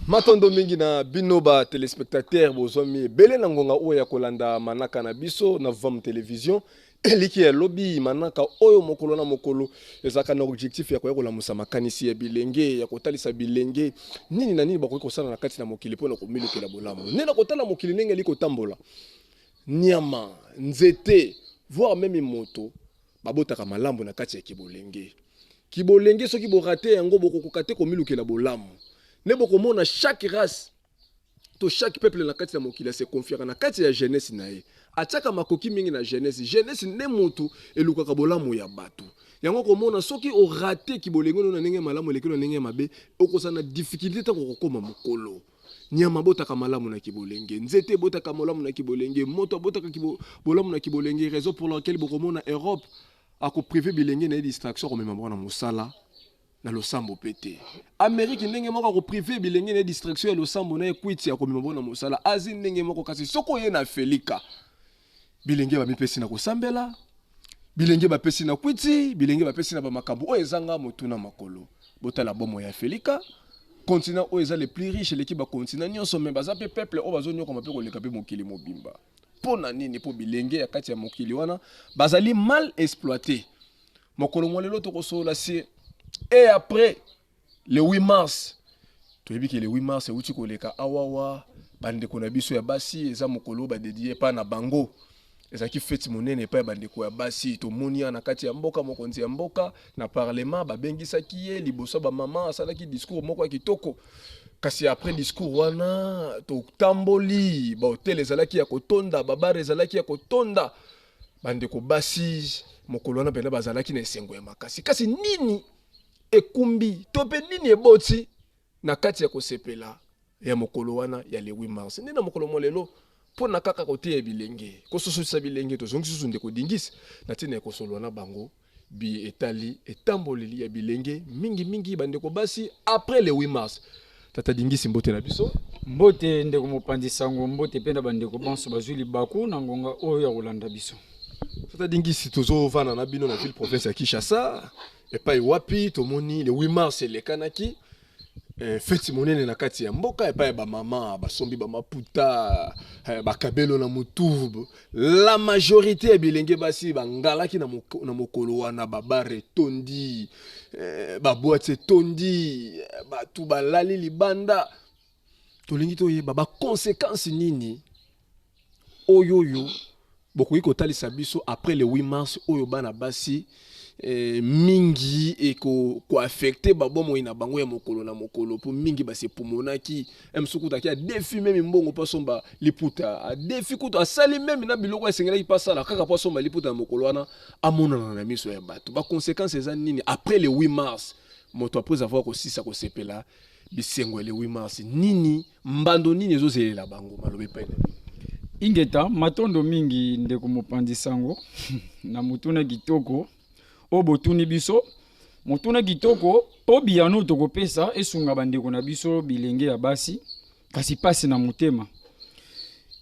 Matondo mingi na bino ba telespectateurs, bozwami ebele na ngonga oyo ya kolanda manaka na biso na Vam Television. Eliki ya lobi, manaka oyo mokolo na mokolo ezalaka na objectif ya koya kolamusa makanisi ya bilenge, ya kotalisa bilenge nini na nini bakoki kosala na kati na mokili mpo na komilukela bolamu. Nde na kotala mokili ndenge eli kotambola, nyama, nzete, voire meme moto babotaka malamu na kati ya kibolenge. Kibolenge, soki borater yango, bokokoka te komilukela bolamu. Nde bokomona chaque race to chaque peuple na kati ya mokili ase confiaka na kati ya jeunesse na ye, atiaka makoki mingi na jeunesse. Jeunesse nde motu elukaka bolamu ya bato. Yango komona soki orater kibolenge no na ndenge malamu, eleki na ndenge ya mabe, okozala na difficulté ntango okokóma mokolo. Nyama abotaka malamu na kibolenge, nzete ebotaka malamu na kibolenge, moto abotaka bolamu na kibolenge. Raison pour laquelle bokomona Europe akopriver bilenge na ye distraction, akomema bango na mosala, na losambo mpe te. Amérique ndenge moko, akopriver bilenge na ye distraction ya losambo na ekwiti, akomema bango na mosala. Asie ndenge moko. Kasi soki oye na Afrika, bilenge bamipesi na kosambela, bilenge bapesi na kwiti, bilenge bapesi na bamakambo oyo ezanga motu na makolo. Botala bomoi ya Afrika, continent oyo eza le plus riche, eleki bacontinent nyonso, me baza mpe peuple oyo bazonyokama mpe koleka mpe mokili mobimba. Mpo na nini? Mpo bilenge ya kati ya mokili wana bazali mal exploité. Mokolo mwa lelo tokosolola sur et après le 8 mars. Toyebi ke le 8 mars euti koleka awawa, bandeko na biso ya basi, eza mokolo oyo badédier epai na bango. Ezalaki feti monene epai ya bandeko ya basi. Tomoni ya na kati ya mboka, mokonzi ya mboka na parlement babengisaki ye liboso ya bamama, asalaki discours moko ya kitoko. Kasi après discours wana, totamboli, bahôtel ezalaki ya kotonda, babar ezalaki ya kotonda. Bandeko basi mokolo wana mpenza bazalaki na esengo ya makasi. Kasi nini ekumbi to mpe nini eboti na kati ya kosepela ya mokolo wana ya le 8 mars? Nde na mokolo mwa lelo, mpo na kaka koteya bilenge, kososolisa bilenge, tozongi susu ndeko Dingisi na ntina ya kosolola na bango bi etali etamboleli ya bilenge, mingimingi bandeko basi, après le 8 mars. Tata Dingisi, mbote na biso. Mbote ndeko mopanzi sango, mbote mpe na bandeko bonso bazwi libaku na ngonga oyo ya kolanda biso. Tata Dingisi, tozovanda na bino na ville province ya Kinshasa, epai wapi tomoni le 8 mars elekanaki, feti monene na kati ya mboka epai ya bamama basombi bamaputa, bakabelo na motu. La majorité ya bilenge basi bangalaki na mokolo wana. Babar etondi, baboîte etondi, bato balali libanda. Tolingi toyeba baconséquence nini oyo bokoki kotalisa biso après le 8 mars oyo bana basi mingi ekoaffecter babomoi na bango ya mokolo na mokolo, mpo mingi basepumonaki. Mosusu kutaki adefi même mbongo mpo asomba liputa, adefi kutu, asali même na biloko esengelaki mpo asala kaka mpo asomba liputa na mokolo wana, amonana na miso ya bato. Baconséquence eza nini après le 8 mars? Moto après avoir kosisa kosepela bisengo ya le 8 mars, nini, mbando nini ezozelela bango? Maloba epai na bino. Ingeta, matondo mingi ndeko mopanzi sango na motuna kitoko oyo botuni biso. Motuna kitoko mpo biyano tokopesa esunga bandeko na biso bilenge ya basi. Kasi pasi na motema,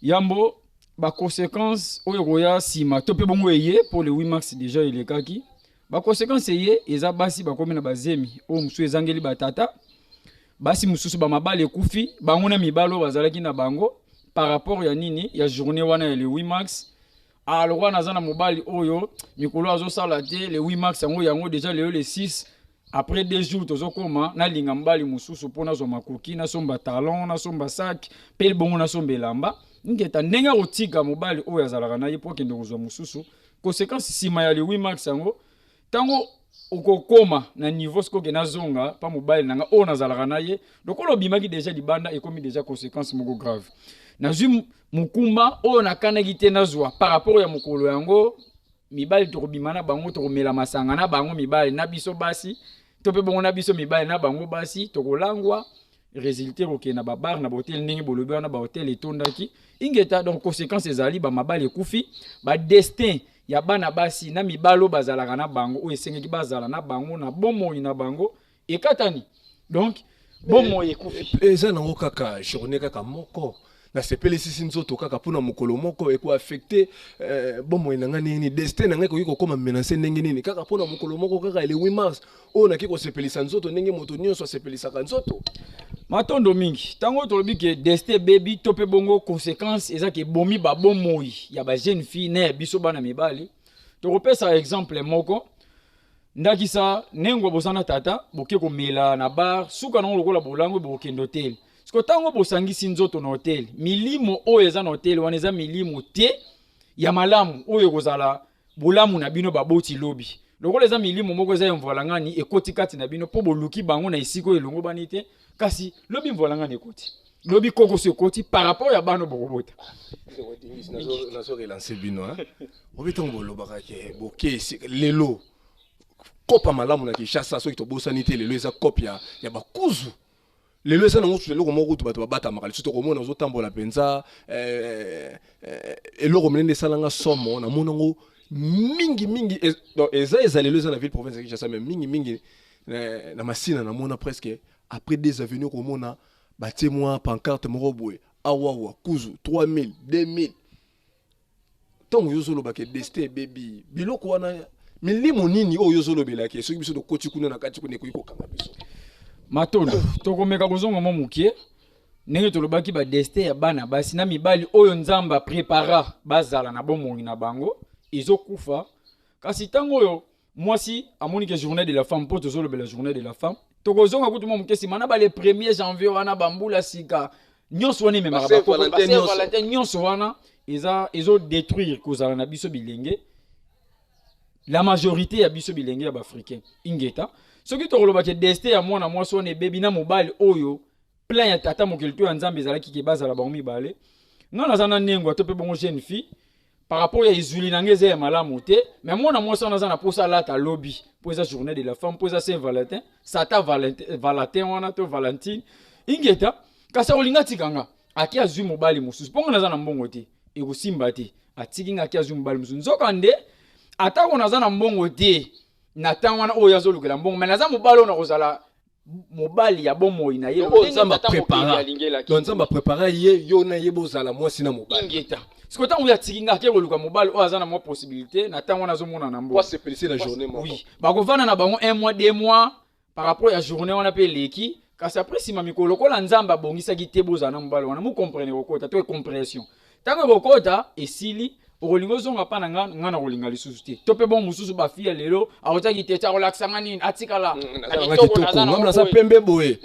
yambo baconséquence oyo ekoya nsima to mpe bongo eye, mpo le 8 mars déjà elekaki, baconséquence eye eza basi bakomi na bazemi oyo mosusu ezangeli batata, basi mosusu bamabala ekufi bango na mibali oyo bazalaki na bango par rapport ya nini? Ya journée wana ya le 8 mars. Alors wana aza na mobali oyo mikolo azosala te, le 8 mars yango yango déjà lelo le 6, après 2 jours tozokoma, nalinga mobali mosusu mpo nazwa makoki, nasomba talon, nasomba sac, mpe bongo nasomba elamba. Nketa ndenge akotika mobali oyo azalaka na ye mpo akende kozwa mosusu. Conséquence nsima ya le 8 mars yango, ntango okokoma na niveau soki okende azonga mpa mobali na nga oyo nazalaka na ye, lokola obimaki déjà libanda, ekomi déjà conséquence moko grave. Nazwi mokumba oyo nakanaki te nazwa par rapport ya mokolo yango. Mibali tokobima na bango, tokomela masanga na bango mibali na biso basi, to mpe bongo na biso mibali na bango basi, tokolangwa. Résultat, kokende na babar, na bahôtel, ndenge bolobi wana, bahôtel etondaki. Ingeta. Donc conséquence ezali bamabali ekufi, badestin ya bana basi na mibali oyo bazalaka na bango, oyo esengeki bazala na bango na bomoi na bango, ekatani. Donc bomoi ekufi. Eza nango kaka journée kaka moko. Nasepelisisi nzoto kaka mpona mokolo moko, ekoaffecter bomoi na ngai ndenge nini? Destin na ngai ekoki kokóma menace ndenge nini kaka mpona mokolo moko, kaka le 8 mars oyo naki kosepelisa nzoto ndenge moto nyonso asepelisaka nzoto? Matondo mingi. Ntango tolobi ke destin ebebi to mpe bongo conséquence eza ke ebomi babomoi ya bajeune fille na ya biso bana mibali, tokopesa exemple moko. Ndakisa, ndenge boza na tata, boke komela na bar, suka nango lokola bolango, bokokende hotel. Siko ntango bosangisi nzoto na hotel, milimo oyo eza na hotel wana eza milimo te ya malamu oyo ekozala bolamu na bino baboti lobi. Lokola eza milimo moko eza ya mvalangani, ekoti kati na bino mpo boluki bango na esika oyo elongobani te. Kasi lobi mvalangani ekoti, lobi kokoso ekoti par rapport ya bana bokobota. Nazo relancer bino obi. Ntango bolobaka ke boke lelo kopa malamu na Kinshasa, soki tobosani te, lelo eza kope ya bakuzu. Lelo eza nango eloko moko kutu bato babatamaka lisusu. Tokomona ozotambola mpenza eloko minene esalanga somo. Namona yango mingi mingi. Eza lelo eza na ville province ya Kinshasa, mais mingi mingi na Masina. Namona presque après des avenues, komona batie mwa pancarte moko boye awawa, kuzu 3000, 2000. Ntango yo ozolobaka destin ebebi, biloko wana milimo nini oyo ozolobelaka? Soki biso tokoti kuna na kati kuna, ekoki kokanga biso? Matondo. Tokomeka kozonga mwa mokie ndenge tolobaki badestin ya bana basi na mibali oyo Nzambe aprépara bazala na bomoi na bango ezokufa. Kasi ntango oyo mwasi amoni ke journée de la femme, mpo tozolobela journée de la femme, tokozonga kutu mwa moke nsima na bale 1er janvier wana, bambula sika nyonso wana ememaka Valentin nyonso wana, eza ezodétruire kozala na biso bilenge, la majorité ya biso bilenge ya baafricain. Ingeta. Soki tokolobaki destin ya mwana mwasi wana ebebi na mobali oyo, plan ya tata mokili to ya Nzambe ezalaki ke bazala bango mibale. Nga naza na nengwa to mpe bongo jeune fille, par rapport ya ezwili na ngai eza ya malamu te, mais mwana mwasi wana aza na mposa alata lobi mpo eza journée de la femme, mpo eza Saint Valentin, sata Valentin, Valentin wana to Valentine. Ingeta. Kasi akolinga atika nga, aki azwi mobali mosusu, mpo nga naza na mbongo te, ekosimba te. Atiki nga, aki azwi mobali mosusu. Nzoka nde atako naza na mbongo te na ntango wana oyo azolukela mbongo, mais naza mobali oyo nakozala mobali ya bomoi na ye. Nzambe aprépara, Nzambe aprépara ye, yo na ye bozala mwasi na mobali. Ingeta. Siko ntango oyo atiki nga, ake koluka mobali oyo aza na mwa possibilité na ntango wana, azomona na mbongo. Sepelisi na journée moko. Oui, bakovanda na bango un mois, 2 mois par rapport ya journée wana mpe eleki. Kasi après nsima mikolo, lokola Nzambe abongisaki te bozala na mobali wana, mocomprendre kokota to incompréhension. Ntango ekokota esili, okolinga ozonga mpa na nga, nga na kolinga lisusu te. To mpe bon, mosusu bafille ya lelo akotaki te ti akolakisa nga nini, atikala naza pembe boye.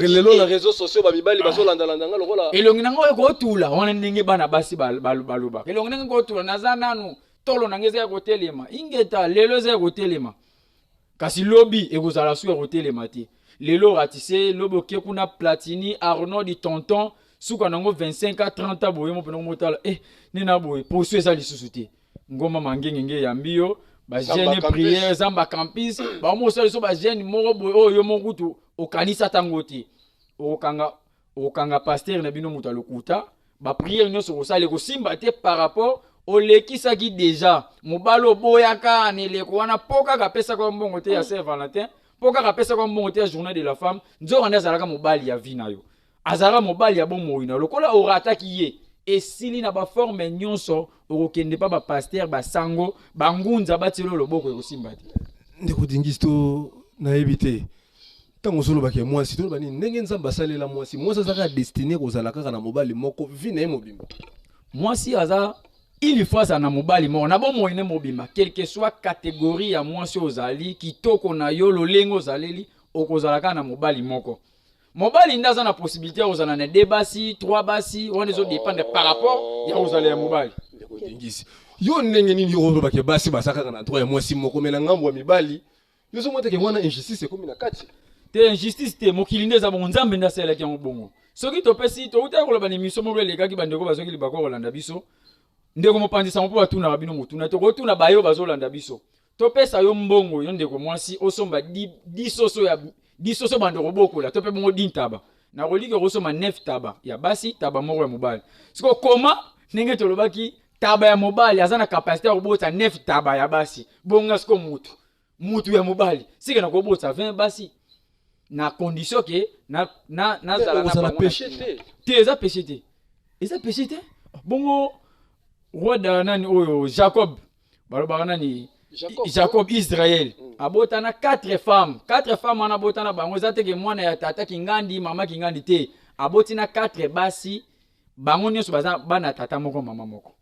Lelo na réseau sociaux bamibali bazolandalanda nga lokola elongi na nga oyo kotula wana, ndenge bana basi balobaka, elongi ndenge kotula, naza nanu tolo na nga eza ya kotelema. Ingeta. Lelo eza ya kotelema, kasi lobi ekozala su ya kotelema te. Lelo ratisse, lobi oke kuna Platini, Arnold, tonton, suka nango 25 a 30 a boye mo mpena komotala eh, nde na boye poso eza lisusu te. Ngoma mangengenge eyambi yo, bajeûne, prière, zamba campus, bamosala biso bajeûne moko boye oyo yo moko kutu okanisa ntango te. Okokanga, okokanga pasteur na bino moto alokuta, baprière nyonso okosala ekosimba te par rapport olekisaki déjà mobali oboyaka na eleko wana, mpo kaka apesaka mbongo te ya Saint Valentin, mpo kaka apesaka mbongo te ya journée de la femme. Nzoka nde azalaka mobali ya vie na yo, azalaka mobali ya bomoi na yo. Lokola orataki ye, esili na baforme nyonso. Okokende mpa bapasteur, basango, bangunza, batiela loboko, ekosimba te. Ndeko Dingisi, to nayebi te, ntango ozolobaka mwasi, toloba nini? Ndenge Nzambe asalela mwasi, mwasi aza kaka destiné kozala kaka na mobali moko vie na ye mobimba? Mwasi aza, il faut azala na mobali moko na bomoi ne mobimba. Quelle que soit catégorie ya mwasi ozali, kitoko na yo, lolenge ozaleli, okozala kaka na mobali moko. Mobali nde aza na possibilité ya kozala na deux basi, trois basi, wana ezodépendre par rapport ya kozala ya mobali. Ndeko Dingisi, yo ndenge nini yo olobaka basi baza kaka na droit ya mwasi moko, mais na ngambo ya mibali yo ozomona teke wana injustice ekomi na kati? Te, injustice te. Mokili nde eza bongo, Nzambe nde asalelaki yango bongo. Soki topesi, toutaki koloba na émission moko elekaki, bandeko bazwaki libako kolanda biso. Ndeko mopanzi sango, mpo batunaka bino motuna, tokotuna bayo bazolanda biso. Topesa yo mbongo, yo ndeko mwasi, osomba di soso ya di soso, bando kobokola to mpe bongo di ntaba. Nakoliki okosomba 9 taba ya basi, taba moko ya mobali. Siko koma ndenge tolobaki, taba ya mobali aza na capacité ya kobota 9 taba ya basi. Bonga siko mutu ya mobali sike na kobota 20 basi, na condition ke nazala na péché te? Te, eza péché te. Eza péché te. Bongo roi da nani oyo, Jacob, balobaka nani? Jacob. Jacob, Israel. Abotana quatre femmes. Quatre femmes wana abotana bango, eza teke mwana ya tata kingandi, mama kingandi te. Aboti na quatre basi, bango nyonso baza bana ya tata moko, mama moko.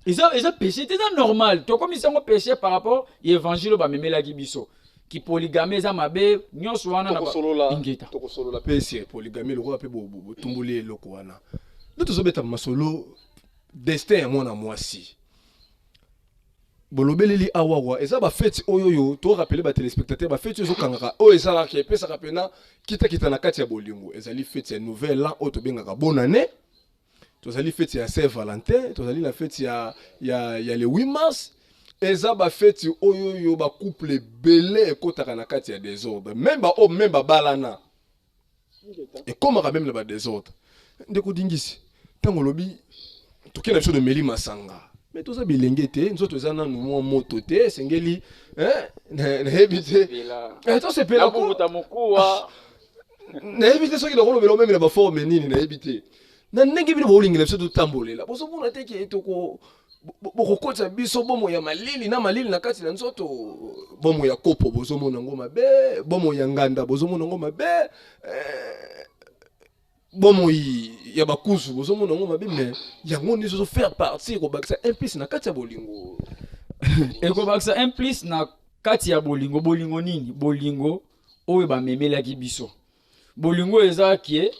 Eza péché te, eza normal. Tokomisi yango péché par rapport ya évangile oyo bamemelaki biso, ki polygamie eza mabe nyonso wana na Tokosolola. Ingeta. Tokosolola mpe sur polygamie, lokola mpe botumboli eloko wana. Nde tozobeta masolo destin ya mwana mwasi, bolobeleli awawa, eza bafeti oyo oyo torappeler batéléspectateur, bafeti oyo ezokangaka, oyo ezalaka, epesaka mpena kitakita na kati ya bolingo. Ezali feti ya Nouvel An oyo tobengaka Bonne Année, tozali feti ya Saint Valentin, tozali na feti ya le 8 mars. Eza bafeti oyo oyo bacouple ebele ekɔtaka na kati ya désordre, même baoyo même babalana, ekomaka même na badésordre. Ndeko Dingisi, ntango olobi tokei na biso, tomeli masanga, mais toza bilenge te, nzoto eza nanu mwa moto te, esengeli nayebi te, tosepela ko. Nabukuta mokuwa. Nayebi te soki nakolobela omemi na baforme nini, nayebi te na ndenge bino boolingela biso totambolela. Bozomona te ke toko bokokotisa biso bomoi ya malili na malili na kati na nzoto? Bomoi ya kopo bozomona yango mabe, bomoi ya nganda bozomona yango mabe, bomoi ya bakuzu bozomona yango mabe, mais yango nyonso ezofaire partie, kobakisa un plus na kati ya bolingo. Ekobakisa un plus na kati ya bolingo. Bolingo nini? Bolingo oyo bamemelaki biso, bolingo oyo eza kie,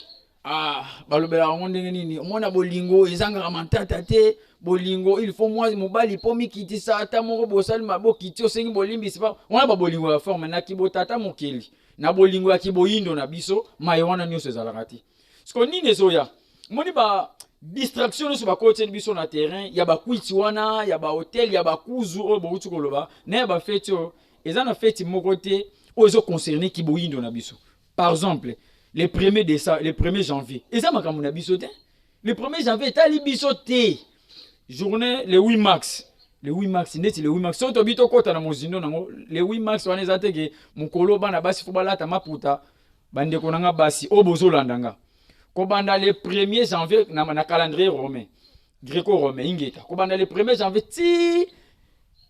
ah, balobelaka yango ndenge nini? Omona, bolingo ezangaka matata te. Bolingo, il faut mwa mobali mpo mikitisa, ata moko bosali mabe, okiti, osengi bolimbisi. Pa wana babolingo ya forme na kibotata mokeli na bolingo ya kiboyindo na biso, maye wana nyonso ezalaka te. Siko nini ezoya? Moni ba distraction nyonso bakotieli biso na terrain ya bakwiti wana, ya bahotel, ya bakuzu oyo bouti koloba na ya bafeti oyo. Eza na feti moko te oyo ezoconcerne kiboyindo na biso. Par exemple, le premier décembre, le 1er janvier, eza makambo na biso te. Le 1er janvier etali biso te. Journée le 8 mars, le 8 mars, ndeti le 8 mars, soki tobi tokɔta na mozindo nango, le 8 mars wana eza te ke mokolo bana basi fo balata maputa. Bandeko na nga basi oyo bozolanda nga, kobanda le 1er janvier na calendrier romain, gréco romain, ingeta, kobanda le 1er janvier ti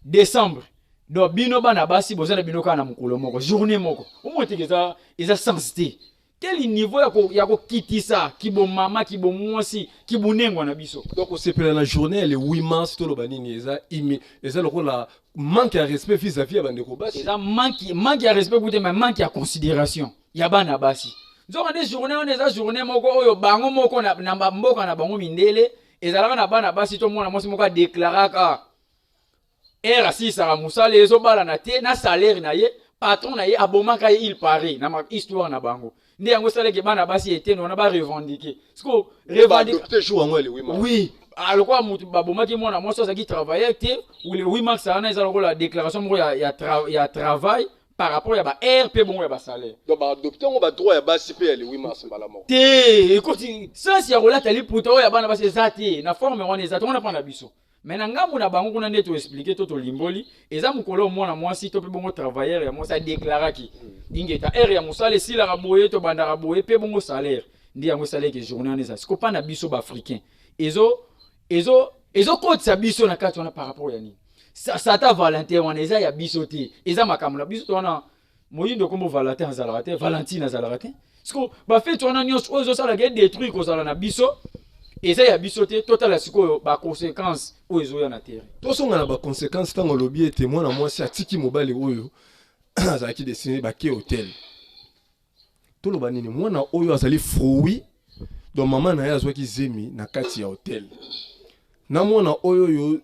décembre, donc bino bana basi boza na bino kaka na mokolo moko, journée moko. Omoi teke eza sens te. Quel niveau ya kokitisa kibomama, kibomwasi, kibunengwa na biso? Donc osepela na journée ya le 8 mars, toloba nini? Eza imi, eza lokola manque ya respect vis-à-vis ya bandeko basi. Eza manque ya respect kute, mais manque ya considération ya bana basi. Nzoka nde journée wana eza journée moko oyo bango moko na bamboka na bango mindele ezalaka na bana basi to mwana mwasi moko adeklaraka heure asilisaka mosala ezobalana te na salaire na ye, patron na ye abomaka ye. Il paraît na histoire na bango nde yango esalaki bana basi etene wana barevendiquer. Siko revendiquer jour yango ya le 8 mars. Oui, lokola motu babomaki mwana mwasi azalaki travailleur te, le 8 mars wana eza lokola déclaration moko ya travail par rapport ya baheure mpe bongo ya basalaire. Donc baadopte yango, badroit ya basi mpe ya le 8 mars mbala moko. Te, ekoti sens ya kolata liputa oyo ya bana basi eza te na forme wana, eza te wana mpo na biso. Mais na ngambu na bango kuna nde toexpliquer to tolimboli, eza mokolo mwana mwasi to mpe bongo travailleur ya mwasi adeklaraki, ingeta, heure ya mosala esilaka boye, tobandaka boye mpe bongo salaire. Nde yango esalaki journée wana eza. Siko mpa na biso baafricain, ezo ezo ezokotisa biso na kati wana par rapport ya nini? Sata Valentin wana eza ya biso te, eza makambo na biso wana. Moyindo kombo Valentin azalaka te, Valentine azalaka te. Siko bafeti wana nyonso oyo ezosalaka edétruire kozala na biso, eza ya biso te. Totala sikoyo baconséquence oyo ezoya na terrain. Tosonga na baconséquence. Ntango olobi ete mwana mwasi atiki mobali oyo azalaki destiné, bake hotel, toloba nini? Mwana oyo azali fruit, donc mama na ye azwaki zemi na kati ya hotel, na mwana oyo oyo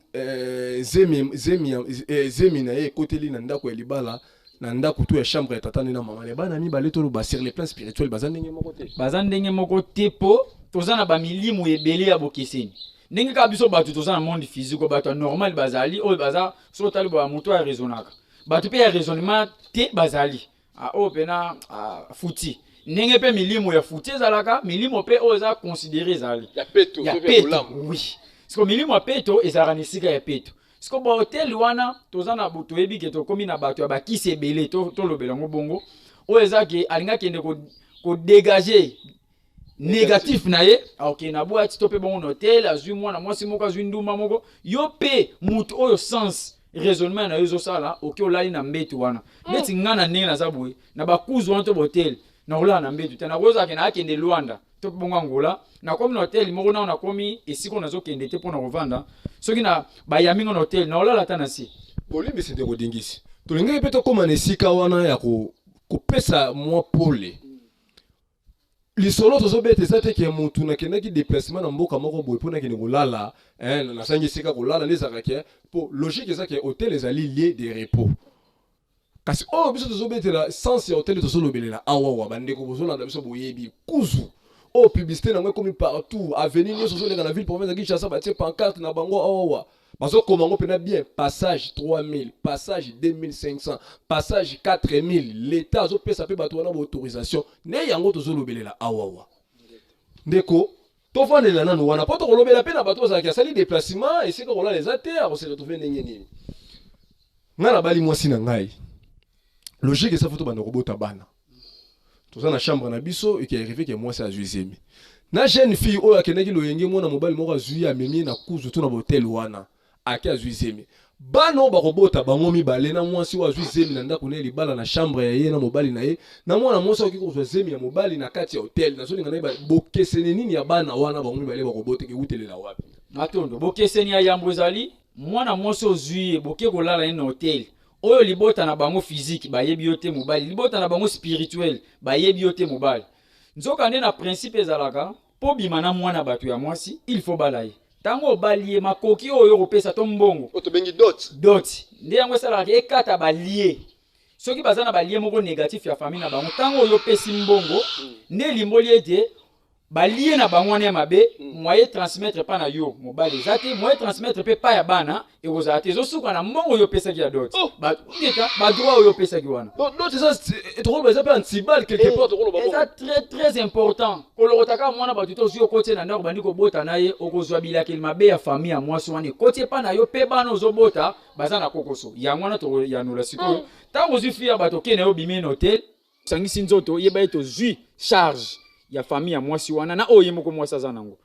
zemi na ye ekoteli na ndako ya libala, na ndako to ya chambre ya tata nde na mama na bana mibale, toloba sur le plan spirituel baza ndenge moko te? Baza ndenge moko te, mpo toza na bamilimu ebele ya bokeseni. Ndenge kaka biso bato toza na monde physique, bato ya normal bazali oyo baza, so otali boya moto oyo araisonnaka, bato mpe ya raisonnement te bazali. Ah, oyo mpena, ah, futi ndenge mpe milimo ya futi ezalaka, milimo mpe oyo eza considéré ezali ya peto. Ya to mpe peto. bolamu. Oui, siko milimo ya peto ezalaka na esika ya peto. Siko bahotel wana toza na toyebi ke tokomi na bato ya bakisi ebele, tolobela yango bongo, oyo eza ke alingi akende kodégager. Négatif na ye, akokende na boîte to mpe bongo na hotel, azwi mwana mwasi moko, azwi ndumba moko. Yo mpe motu oyo sens raisonnement na yo ezosala, oke olali na mbeto wana. Neti nga na ndenge naza boye, na bakuzu wana to bahotel, nakolala na mbeto te. Nakozala na akende Lwanda to mpe bongo Angola, nakomi na hotel moko nao, nakomi esika oyo nazokende te mpo na kovanda. Soki na bayambi nga na hotel, nakolala ata na se. Bolimbisi, ndeko Dingisi, tolingaki mpe tokóma na esika wana ya kopesa mwa pole. Lisolo tozobeta eza te ke motu nakendaki déplacement na mboka moko boye mpo nakende kolala, nasangi esika kolala nde ezalaka ke mpo logique eza ke hotel ezali lieu de repos. Kasi oyo biso tozobetela sens ya hotel, tozolobelela awawa, bandeko bozolanda biso, boyebi kuzu oyo publicité nango ekomi partout, avenue nyonso ozoleka na ville province ya Kinshasa, batie pancarte na bango awawa, bazokoma yango mpena bien: passage 3000, passage 2500, passage 4000. L'état azopesa mpe bato wana baautorisation nde yango tozolobelela awawa. Ndeko, tovandela nanu wana mpo tokolobela mpe na bato bazalaki asali déplacement, esika kolala eza te, akose retrouve ndenge nini? Ngai nabali mwasi na ngai, logique eza faut tobanda kobota bana. Toza na chambre na biso, eke arrive ke mwasi azwi zemi na jeune fille oyo akendaki loyenge. Mwana mobali moko azwi ye, amemi ye na kuzu to na bahotel wana, ake azwi zemi. Bana oyo bakobota bango mibale, na mwasi oyo azwi zemi na ndako na ye, libala na chambre ya ye na mobali na ye, na mwana mwasi akoki kozwa zemi ya mobali na kati ya hotel, nazolinga nayeba bokeseni nini ya bana wana bango mibale bakobota, ewutelela wapi? Matondo. Bokeseni ya yambo ezali: mwana mwasi ozwi ye, boke kolala ye na hotel oyo, libota na bango physique bayebi yo te mobali, libota na bango spirituel bayebi yo te mobali. Nzoka nde na principe ezalaka mpo bima na mwana bato ya mwasi, il faut bala ye. Ntango obali ye, makoki oyo okopesa to mbongo Oyo tobengi dot. Dot nde yango esalaka ekata balien. Soki baza na balien moko négatif ya famille na bango, ntango oyo opesi mbongo, nde elimboli ete balien na bango wana ya mabe, moyen transmettre mpa na yo mobali eza te, moyen transmettre mpe pa ya bana ekozala te. Ezosuka na mbongo oyo opesaki ya dot. Oh. Ngeta badroit oyo opesaki wana. Donc dot eza, tokoloba, eza mpe antibal quelque part, tokoloba Eza très très important. Kolokota kaka mwana bato te, ozwi, okoti ye na ndako, bandi kobota na ye, okozwa bilakeli mabe ya famille ya mwasi wana ekoti epa na yo, mpe bana ozobota baza na kokoso. Yango wana tokoyanola sikoyo. Ntango ozwi fille ya bato, okei na yo, obimi na hotel, osangisi nzoto, yeba ete ozwi charge ya famille ya mwasi wana na oyo ye moko mwasi aza nango.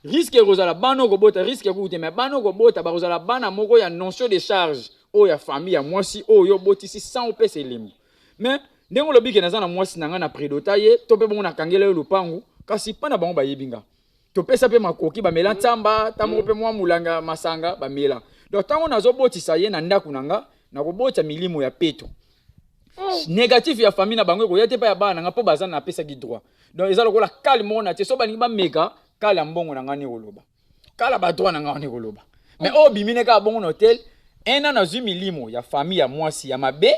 Risque ekozala bana okobota, risque ekuku te, mais bana okobota bakozala bana moko ya notion de charge oyo ya famille ya mwasi oyo obotisi sans opesa elembo. Mais ndenge olobi ke naza na mwasi na ngai, na prédota ye to mpe bongo nakangela ye lupangu, kasi mpa na bango bayebi nga, topesa mpe makoki, bamela ntsamba ta moko mpe mwa molanga masanga bamela. Donc ntango nazobotisa ye na ndako na nga, nakobotisa milimo ya peto. Négatif ya famille na bango ekoya te mpa ya bana na nga mpo baza napesaki droit. Donc eza lokola kale moko na tie. So balingi bameka kale ya mbongo na nga, nde koloba kala badroit na nga wana ekoloba. Mais oyo obimi kaka bongo na hotel un an, nazwi milimo ya famille ya mwasi ya mabe,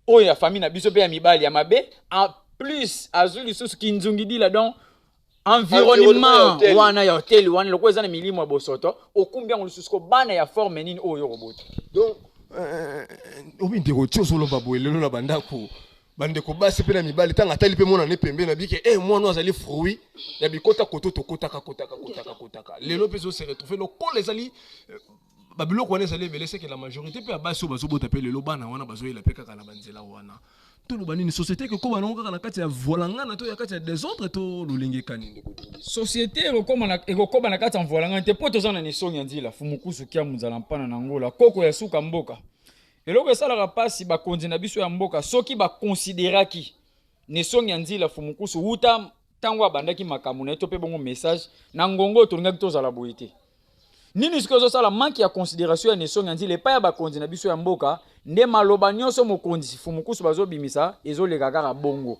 oyo ya famille na biso mpe ya mibali ya mabe, en plus azwi lisusu kinzungidila. Donc environnement wana ya hotel wana, lokola eza na milimo ya bosoto, okumbi yango lisusu ko bana ya forme nini oyo okobota? Donc obi ndeko ti ozoloba boye, lelo na bandako, bandeko basi mpe na mibali, ntango atali mpe mwana ne pembeni, abike e mwana oyo azali fruit ya bikota koto tokotaka kotaka kotaka kotaka, lelo mpe ezose retrouve lokola ezali babiloko wana ezali ebele. Seke la majorité mpe ya basi oyo bazobota mpe lelo bana wana bazoyela mpe kaka na banzela wana. Toloba nini? Société ekokóma nango kaka na kati ya voilangana to ya kati ya désordre to lolenge ekani, ndeko? Société ekokóma na kati ya mvoalangana te, mpo toza na nesongi ya nzila fumukusu kia nzala mpana na ngola koko ya suka mboka. Eloko esalaka mpasi, bakonzi na biso ya mboka, soki bakonsideraki nesongi ya nzila fumukusu wuta ntango abandaki makambo na ye to mpe bongo message na ngongo oyo, tolingaki tozala boye te. Nini sikoyo ezosala manque ya considération ya nesongi ya nzila epai ya bakonzi na biso ya mboka? Nde maloba nyonso mokonzi fumukusu bazobimisa ezoleka kaka bongo.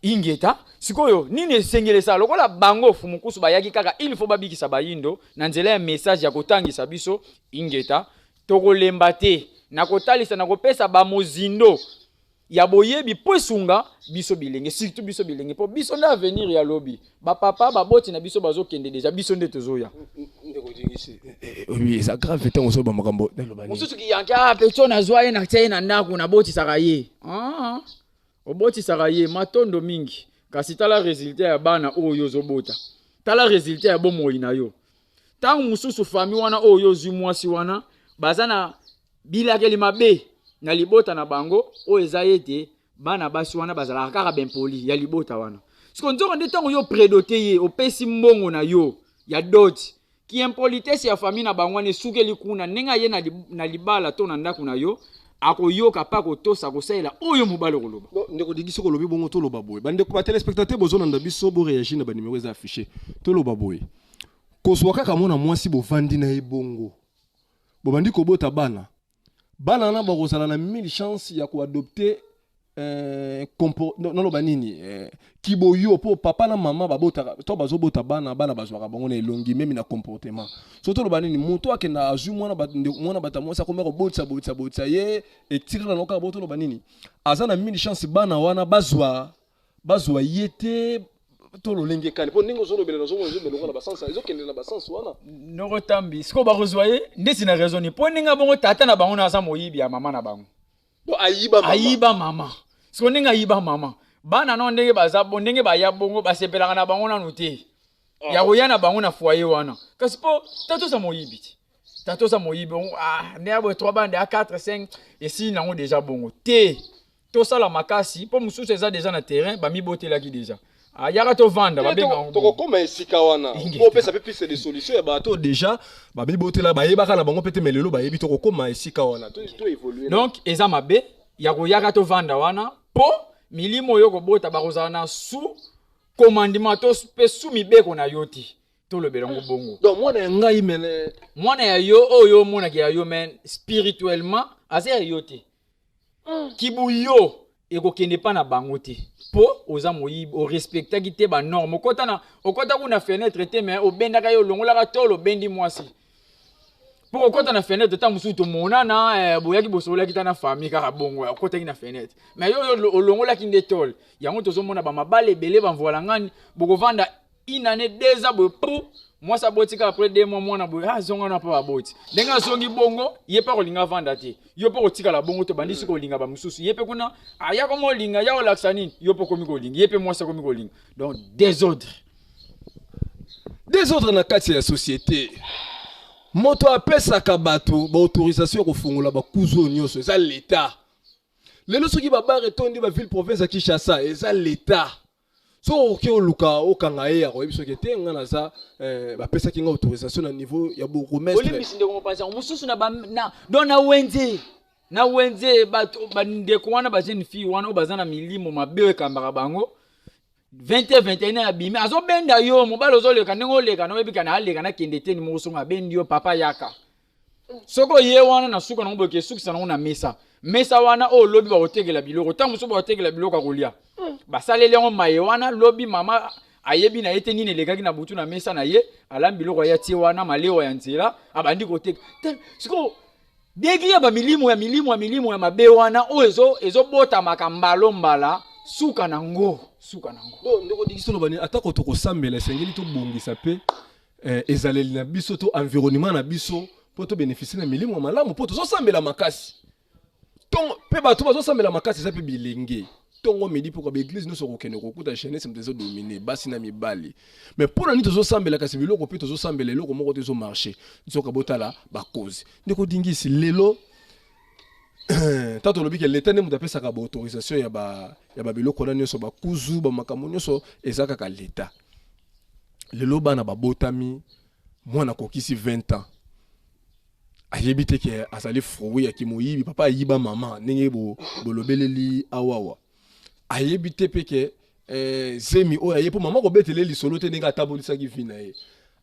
Ingeta. Sikoyo nini esengeli esala? Lokola bango fumukusu bayaki kaka, il faut babikisa bayindo na nzela ya message ya kotangisa biso. Ingeta. Tokolemba te na kotalisa, na kopesa bamozindo ya boyebi mpo esunga biso bilenge, surtout biso bilenge, mpo biso nde avenir ya lobi. Bapapa, baboti na biso bazokende deja, biso nde tozoya. Ndeko Dingisi, eza grave ntango ozoloba makambo, naloba nini? Mosusu kiyanke, ah, petio nazwa ye, natia ye na ndako, nabotisaka ye. Ah, obotisaka ye, matondo mingi, kasi tala résultat ya bana oyo ozobota, tala résultat ya bomoi na yo. Ntango mosusu famille wana oyo ozwi mwasi wana baza na bilakeli mabe na libota na bango, oyo eza ete bana basi wana bazalaka kaka bempoli ya libota wana. Siko nzoka nde ntango yo prédote ye, opesi mbongo na yo ya dot, ki impolitesse ya famille na bango wana esukeli kuna. Ndenge aye na libala to na ndako na yo, akoyoka mpe akotosa, akosalela oyo mobali okoloba. Bon, ndeko Digi, soki olobi bongo, toloba boye: bandeko batéléspectateur bozolanda biso, boréagir na banimero eza affiché. Toloba boye: kozwa kaka mwana mwasi, bovandi na ye bongo, bobandi kobota bana, bana wana bakozala na mille chance ya koadopter naloba nini, kiboyo, mpo papa na mama babotaka to bazobota bana, bana bazwaka bango na elongi, même na comportement. So toloba nini? Moto akenda azwi mwana mwana bato ya mwasi, akomi kobotisa botisa botisa ye, etikala na kaka bo. Toloba nini? Aza na mille chance bana wana bazwa ye te to lolenge kani? Mpo ndenge ozolobela, nazomona ezobela lokola na basens, ezokende na basens wana. Noko Tambi, sikoyo bakozwa ye ndeti na raison nini? Mpo ndenge bongo tata na bango na aza moyibi ya mama na bango. To ayiba mama. Ayiba mama. Sikoyo ndenge ayiba mama, bana nao ndenge baza bo, ndenge baya bongo, basepelaka na bango nanu te ya koya na bango na foyer wana. Kasi mpo tata oza moyibi te, tata oza moyibi bongo, ah, nde ya boye 3 bande ya 4 5 esili nango déjà bongo te. Tosala makasi mpo mosusu eza déjà na terrain, bamibotelaki déjà, ayaka tovanda, babenga yango bongo. Tokokóma esika wana. Ingeta. Po opesa mpe piste de solution ya bato déjà babibotela, bayebaka na bango mpe te, mais lelo bayebi. Tokokóma esika wana, to évolue. Donc eza mabe ya koyaka tovanda wana, mpo milimo oyo kobota bakozala na sous commandement to mpe sous mibeko na yo te. Tolobela yango bongo. Donc mwana ya ngai mene. Mwana ya yo oyo omonaki ya yo, mais spirituellement aza ya yo te. Kibuyo ekokende mpa na bango te, mpo oza moyibi, orespectaki te banorme. Okota na okota kuna fenêtre te, mais obendaka ye, olongolaka tolo, obendi mwasi mpo kokɔta na fenêtre. Ta mosusu tomonana, boyaki, bosololaki ta na famille kaka bongo, okɔtaki na fenêtre, mais yo oyo olongolaki nde tole yango. Tozomona bamabala ebele bamvola ngani, bokovanda une année, 2 ans boye, pu mwasi aboti kaka après 2 mois mwana boye azonga na mpo baboti. Ndenge azongi bongo, ye mpe akolinga avanda te, yo mpe kotikala bongo. To bandi soki kolinga bamosusu, ye mpe kuna aya komi olinga, ya kolakisa nini, yo mpe okomi kolinga, ye mpe mwasi akomi kolinga, donc désordre. Désordre na kati ya société. Moto apesaka bato baautorisation ya kofungola bakuzu oyo nyonso eza leta. Lelo soki babar etondi baville province ya Kinshasa, eza leta. Soki okoki oluka okanga ye, akoyebi soki te nga naza bapesaki nga autorisation na niveau ya bourgmestre. Olimbisi, ndeko mopanzi yango mosusu na, ba, na donc na wenze bato, bandeko wana, bajeune fille wana oyo baza na milimo mabe oyo ekambaka bango, 20 21 abimi, azobenda yo mobali, ozoleka ndenge oleka na oyebika na aleka nakende te, ni moko songo abendi yo: "Papa, yaka." Soki oye wana na suka nango boye, esukisa nango na mesa. Mesa wana oyo lobi bakotekela biloko, ntango mosusu bakotekela biloko ya kolia, basaleli yango maye wana. Lobi mama ayebi na ye te nini elekaki na butu na mesa na ye, alambi biloko, aya tie wana malewa ya nzela, abandi koteka. Sikoyo degré ya bamilimo ya milimo ya milimo ya mabe wana oyo ezobotamaka mbalo mbala, suka nango, suka nango. Donc ndeko Digi, toloba nini? Atako tokosambela, esengeli tobongisa mpe ezaleli na biso to environnement na biso mpo tobénéficie na milimo ya malamu, mpo tozosambela makasi ntongo mpe bato bazosambela makasi eza mpe bilenge ntongo midi, mpo baeglise nyonso kokende kokuta jeunesse moto ezodomine, basi na mibali. Mais mpo na nini tozosambela kasi biloko mpe tozosambela eloko moko te ezomarche? Nzoka botala bakozi. Ndeko Dingisi, lelo ta tolobi ke leta nde moto apesaka baautorisation ya babiloko wana nyonso, bakuzu, bamakambo nyonso eza kaka leta. Lelo bana babotami, mwana akokisi 20 ans, ayebi te ke azali fruit ya kimoyibi, papa ayiba mama, ndenge bolobeleli awawa. Ayebi te mpe ke zemi oyo aye, mpo mama kobetele lisolo te ndenge atabolisaki vie na ye,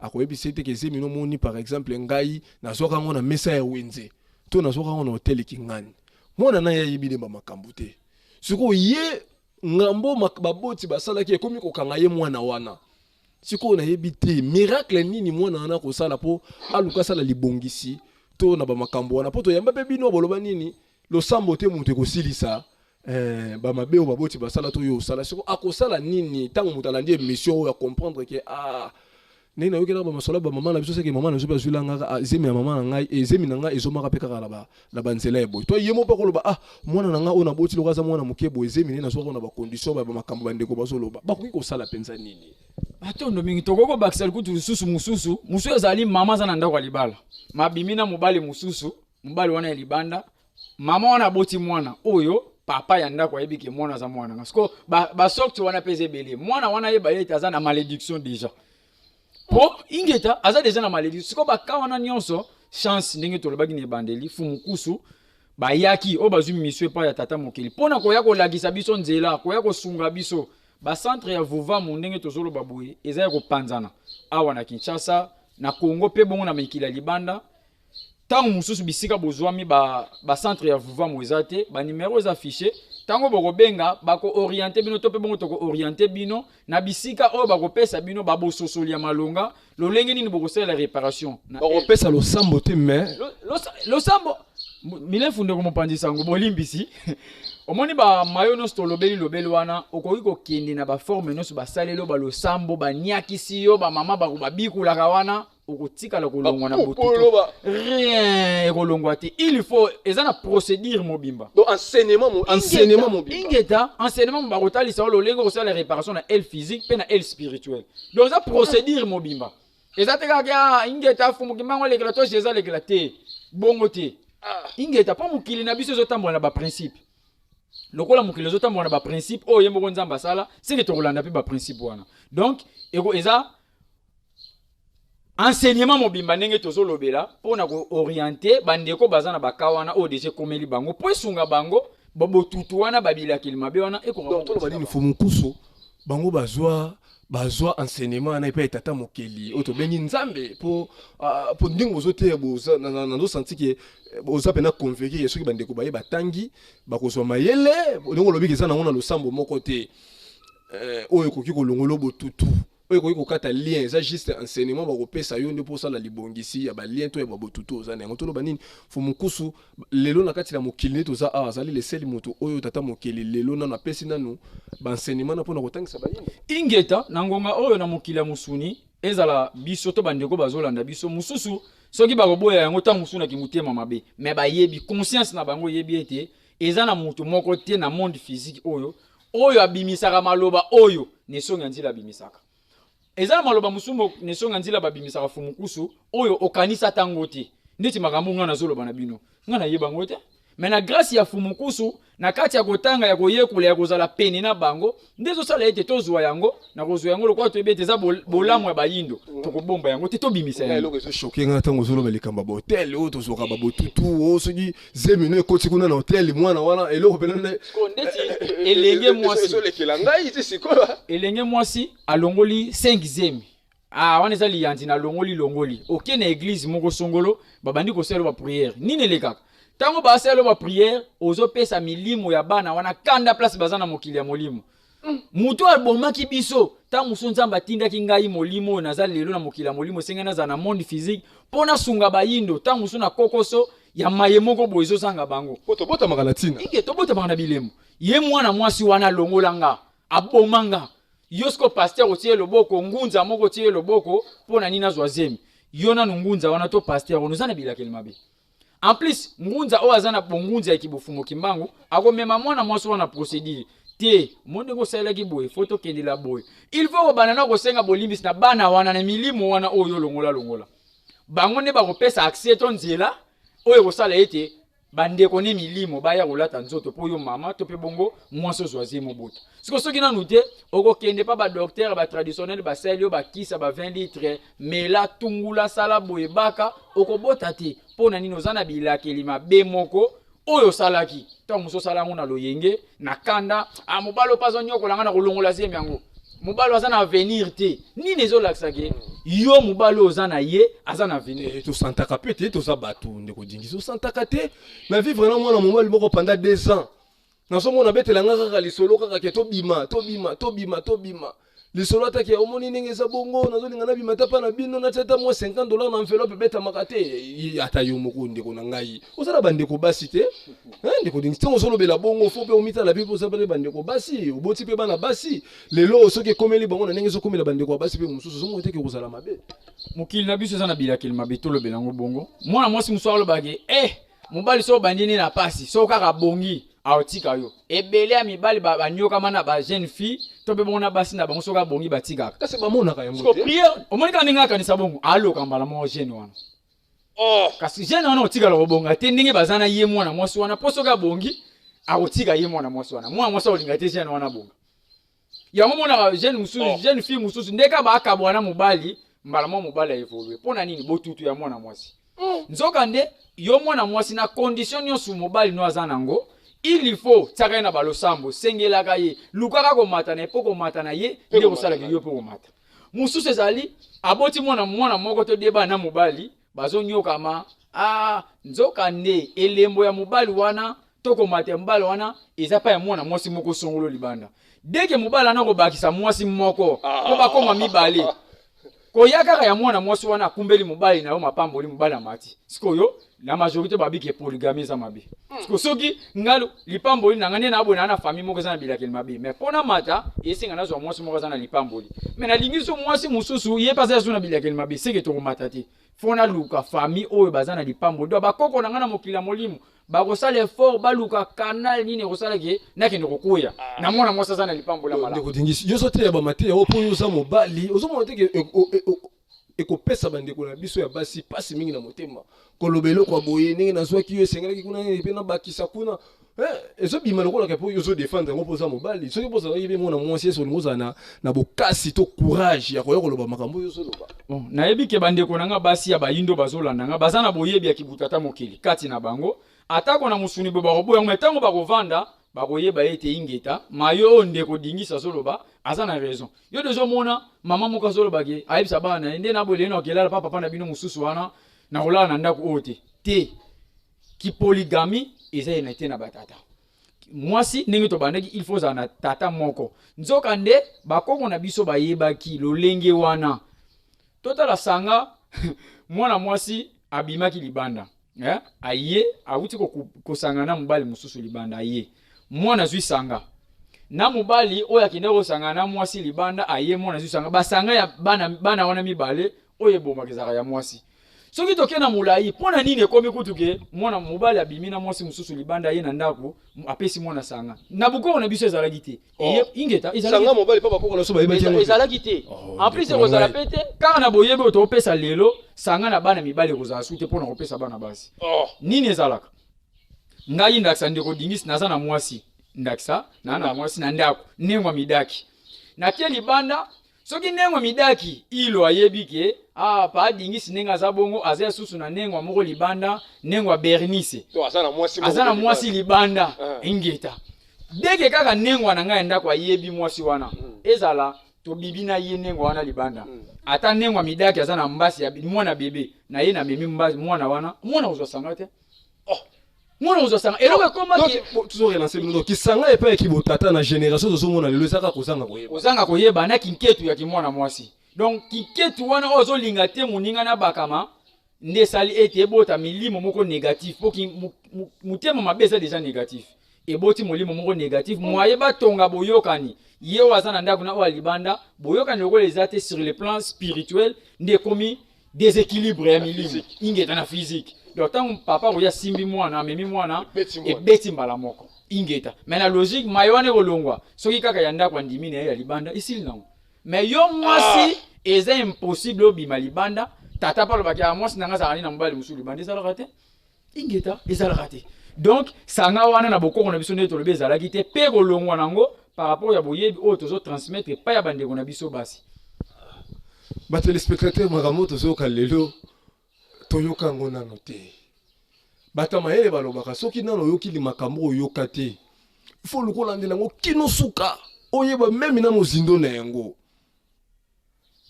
akoyebisa ye te ke zemi nomoni, par exemple ngai nazwaka yango na mesa ya wenze to nazwaka yango na hotel Kingani. Mwana na ye ayebi nde bamakambo te. Sikoyo ye ngambo baboti basalaki ekomi kokanga ye mwana wana. Sikoyo nayebi te miracle nini mwana wana kosala mpo aluka asala libongisi to na bamakambo wana, mpo toyamba mpe bino boloba nini, losambo te moto ekosilisa bamabe oyo baboti basala to oyo osala. Siko akosala nini ntango moto alandi émission oyo, acomprendre ke ah, ndenge nayokelaka bamasolo ya bamama na biso, seke mama na biso mpe azwilangaka, ah, zemi ya mama na ngai, zemi na ngai ezomaka mpe kaka na banzela ya boye, to ye mo mpe akoloba: "Ah, mwana na ngai oyo naboti loko aza mwana moke boye, zemi nde nazwaka na bacondition bamakambo." Bandeko bazoloba, bakoki kosala mpenza nini? Atondo mingi. Tokoki kobakisa likutu lisusu mosusu. Mosusu ezali mama aza na ndako ya libala, mabimi na mobali mosusu, mobali wana ya libanda, mama wana aboti mwana oyo. Papa ya ndako ayebi ke mwana aza mwana nga. Siko basorte wana mpe eza ebele. Mwana wana ayeba ye ete aza na malédiction déjà, po ingeta aza déjà na malédiction. Siko baka wana nyonso, chance, ndenge tolobaki na ebandeli, Fumukusu bayaki oyo bazwi mission epai ya Tata Mokili mpona koya kolakisa biso nzela, koya kosunga biso. Bacentre ya Vuvamu, ndenge tozoloba boye, eza ya kopanzana awa na Kinshasa, na Congo mpe bongo na mikili ya libanda. Ntango mosusu bisika bozwami bacentre ya Vuvamu eza te, banimero eza affiché. Ntango bokobenga, bakoorienter bino to mpe bongo tokoorienter bino na bisika oyo bakopesa bino babososoli ya malonga, lolenge nini bokosalela réparation na Bakopesa losambo te, mais Losambo milefu. Ndeko mopanzi sango, bolimbisi, omoni bamayo nyonso tolobeli lobeli wana, okoki kokende na baforme nyonso basaleli yo balosambo, baniakisi yo, bamama babikulaka wana, okotikala kolongwa na botutu, rien ekolongwa te. Il faut eza na procédure mobimba. Donc enseignement mobimba. Ingeta, enseignement. Bakotalisa yo lolenge okosala réparation na aile physique mpe na aile spirituelle. Donc eza procédure mobimba, eza te kaka ingeta Fumuki mbango alekela to Jésus alekela te, bongo te. Ingeta, mpo mokili na biso ezotambola na baprincipe. Lokola mokili ezotambola na baprincipe oyo ye moko Nzambe asala, seke tokolanda mpe baprincipe wana. Donc eza enseignement mobimba ndenge tozolobela mpona koorienter bandeko baza na baka wana oyo deja ekomeli bango, mpo esunga bango botutu wana, babilakeli mabe wana. Donc toloba nini? Fumukusu bango bazwa enseignement wana epai ya Tata Mokeli oyo tobengi Nzambe, po ndenge ozoteya, nazosentir ke oza mpena convaincu ke soki bandeko baye batangi, bakozwa mayele. Ndenge olobiki, eza nango na losambo moko te oyo ekoki kolongola botutu, oyo ekoki kokata lien. Eza juste enseignement bakopesa yo nde mpo osala libongisi ya balien to ya babotutu oza na yango. Toloba nini? Fumukusu lelo na kati na mokili nde toza awa, azali leseli moto oyo Tata Mokili lelo nano apesi nanu baenseignement na mpona kotangisa bayini. Ingeta, na ngonga oyo na mokili ya mosuni, ezala biso to bandeko bazolanda biso mosusu, soki bakoboya yango, ntango mosusu naki motema mabe, me bayebi, conscience na bango eyebi ete eza na moto moko te na monde physique oyo abimisaka maloba oyo Nesongi ya Nzila abimisaka. Eza na maloba mosusu Nesongi ya Nzila babimisaka, Fumukusu, oyo okanisa ntango te. Ndeti makambo ngai nazoloba na bino, ngai nayeba yango te, me na grâce ya Fumukusu, na kati ya kotanga, ya koyekola, ya kozala pene na bango, nde ezosala ete tozwa yango. Na kozwa yango, lokola toyebi ete eza bolamu ya bayindo, tokobomba yango te, tobimisa yango. Eloko ezochoquer nga ntango ozoloba likambo ya bahotel oyo tozwaka babotutu oyo, soki zemino ekoti kuna na hotel, mwana wana, eloko pena Ndeti elenge mwasi ezolekela ngai ti sikoyo. Elenge mwasi alongoli 5 zemi. Ah, wana eza liyanzi na longoli longoli. Oke na église moko songolo, babandi kosala baprière. Nini elekaka ntango basala baprière? Ozopesa milimo ya bana wana kanda place baza na mokili ya molimo. Moto abomaki biso, ntango mosusu Nzambe atindaki ngai molimo oyo naza lelo na mokili ya molimo, esengai nazala na monde physique mpo nasunga bayindo. Ntango mosusu na kokoso ya maye moko boye ezozanga bango. Po tobotamaka na ntina. Ike, tobotamaka na bilembo. Ye mwana mwasi wana alongola nga, aboma nga. Yo siko pasteur otie loboko, ngunza moko otie loboko mpo na nini azwa zemi? Yo nanu ngunza wana to pasteur wana oza na bilakeli mabe. En plus, ngunza oyo aza na bongunza ya kibofumo kimbangu, akomema mwana mwasi wana procédure te. Mo ndenge osalelaki boye, fo tokendela boye. Il faut kobanda na kosenga bolimbisi na bana wana, na milimo wana oyo longola longola bango, nde bakopesa accès to nzela oyo ekosala ete bandeko ne milimo baya kolata nzoto mpo yo mama to mpe bongo mwasi ozwa zemi, obota. Siko soki nanu te, okokende mpa badocteur batraditionnel, basali yo bakisa ba 20 litre, mela, tungula, sala boye, baka, okobota te. Mpo na nini? Oza na bilakeli mabe moko oyo osalaki. Ntango mosusu osala yango na loyenge, na kanda. Ah, mobali oyo mpe azonyokola nga, na kolongola zemi yango, mobali oyo aza na avenir te. Nini ezolakisa ke yo mobali oyo oza na ye aza na avenir? Tosantaka mpe te, toza bato. Ndeko Dingisi, osantaka te na vivre na mwana mobali moko pendant 2 ans, nazomona betelanga kaka lisolo, kaka ke tobima, tobima, tobima, tobima. Lisolo ataki, omoni ndenge eza bongo, nazolinga nabima ta mpa na bino, natia ata mwa 50 $ na enveloppe, ebetamaka te. Ata yo moko, ndeko na ngai, oza na bandeko basi te? Ndeko Dingisi, ntango ozolobela bongo, fo mpe omitala mpe oza mpe bandeko basi, oboti mpe bana basi. Lelo soki ekomeli bango na ndenge ezokomela bandeko ya basi mpe mosusu, ozomona teke kozala mabe. Mokili na biso eza na bilakeli mabe, tolobela yango bongo. Mwana mwasi mosusu alobaki mobali so obandi nde na pasi, so kaka abongi, aotika yo. Ebele ya mibali banyokama na ba jeune fille to mpe bongo na basi na bango, soki abongi, batikaka. Kasi bamonaka yango te. Prière, omoni kaka ndenge akanisa bongo, aloka mbala moko jeune wana. Oh. Kasi jeune wana otikala kobonga te ndenge baza na ye mwana mwasi wana, mpo soki abongi, Akotika ye mwana mwasi wana. Mwana mwasi akolinga te jeune wana bonga. Yango monaka jeune mosusu, jeune fille mosusu nde kaka baakabwa na mobali, mbala mwa mobali aévolue. Mpo na nini? Botutu ya mwana mwasi. Nzoka nde yo mwana mwasi, na condition nyonso mobali no aza nango, il faut tiaka ye na balosambo, sengelaka ye, lukaka komata na ye, mpo komata na ye nde kosalaka yo mpe komata. Mosusu ezali aboti mwana, mwana moko to deba na mobali, bazonyokama. Ah, nzoka nde elembo ya mobali wana to komata ya mobali wana eza pa ya mwana mwasi moko songolo libanda. Deke mobali wana kobakisa mwasi moko mpo bakoma mibale, koya kaka ya mwana mwasi wana akumbeli mobali na yo mapamboli, mobali amati. Sikoyo la majorité babiki polygamie eza mabe. Siko soki nga lipamboli na nga nde naboye na na famille moko eza na bilakeli mabe, mais mpo na mata esenga nazwa mwasi moko aza na lipamboli, mais nalingi so mwasi mosusu ye mpe aza so na bilakeli mabe, seke tokomata te. Fo naluka famille oyo baza na lipamboli. Donc bakoko na nga na mokili ya molimo bakosala effort, baluka canal nini ekosala ke nakende kokwea na mwana mwasi aza na lipamboli ya malamu. Ndeko Dingisi, yo ozoteya bamateya oyo mpo oyo oza mobali, ozomona te ke ekopesa bandeko na biso ya basi mpasi mingi na motema koloba eloko ya boye? Ndenge nazwaki yo, esengelaki kuna nini mpe nabakisa kuna. Ezobima lokola mpo yo ozodefendre yango mpo oza mobali. Soki mpo ozalaki mpe mwana mwasi, ese olingi ozala na bokasi to courage ya koya koloba makambo oyo ozoloba? Bon, nayebi ke bandeko na nga basi ya bayindo bazolanda nga, baza na boyebi ya kibutata mokili kati na bango. Atako na mosuni boye bakoboya yango, me ntango bakovanda bakoyeba ete ingeta mayo oyo ndeko Dingisi azoloba aza na raison. Yo deja omona mama moko azoloba ke ayebisa bana na ye nde naboye na okelala pa papa na bino mosusu wana, na kolala na ndako oyo te. Te, kipolygamie eza ye te na batata mwasi. Ndenge tobandaki, il faut ozala na tata moko. Nzoka nde bakoko na biso bayebaki lolenge wana. Totala sanga mwana mwasi abimaki libanda, eh? Aye awuti kosangana na mobali mosusu libanda, aye mwana azwi sanga na mobali oyo akende kosangana na mwasi libanda, aye mwana azwi sanga. Basanga ya bana, bana wana mibale oyo ebomaka ezalaka ya mwasi. Soki tokei na molai, mpo na nini ekomi kutu ke mwana mobali abimi na mwasi mosusu libanda, ye na ndako apesi mwana sanga? Na bokoko na biso ezalaki te. Oh. Ingeta. Sanga mobali mpo bakoko na biso bayebaki yango te. Ezalaki te. Oh, en plus ndeko na ekozala ngai. mpe te. Kaka na boyebi oyo topesa lelo, sanga na bana mibali ekozala su te mpona kopesa bana basi. Nini ezalaka? Ngai ndakisa, ndeko Dingisi, naza na mwasi, ndakisa naa na mwasi na ndako, ndengwa midaki natie libanda. Soki ndengwa midaki ilo ayebi ke ah, pa Dingisi ndenge aza bongo, aza lisusu na ndengwa moko libanda, ndengwa Bernice. To aza na mwasi moko aza na mpe mwasi libanda. Ah. Ingeta, deke kaka ndengwa na ngai ya ndako ayebi mwasi wana, ezala tobibi na ye ndengwa wana libanda, ata ndengwa midaki aza na mbasi ya mwana bebe na ye, namemi mbasi mwana wana, mwana kozwa sanga te. Oh. Mwana kozwa sanga, eloko ekomaki. Donc, tozo relancer bino. Donc kisanga epai ya kibotata na génération tozomona lelo eza kaka kozanga koyeba. Kozanga koyeba na kinketu ya kimwana mwasi. Donc kinketu wana oyo ozolinga te moninga na bakama nde esali ete ebota milimo moko négatif, mpo motema mabe eza déjà négatif, eboti molimo moko négatif. Moye batonga boyokani, ye oyo aza na ndako na oyo ya libanda, boyokani lokola eza te sur le plan spirituel, nde ekomi déséquilibre ya milimo. Physique. Ingeta, na physique. Donc ntango papa koya asimbi mwana, amemi mwana, Ebeti mwana. Ebeti mbala moko. Ingeta. Mais na logique mayo wana ekolongwa soki kaka ya ndako andimi na ye ya libanda, esili nango. Mais yo mwasi, eza impossible obima libanda, tata mpe alobaki: "Ah, mwasi na nga azalaka nini na mobali mosusu libanda?" Ezalaka te. Ingeta, ezalaka te. Donc sanga wana na bokoko na biso, nde tolobi, ezalaki te mpe kolongwa nango par rapport ya boyebi oyo tozotransmettre epai ya bandeko na biso basi. Batéléspectateur, makambo tozoyoka lelo, toyoka yango nano te. Bato ya mayele balobaka, soki nano oyoki makambo oyoka te, fo luka olandela yango kino suka, oyeba meme na mozindo na yango.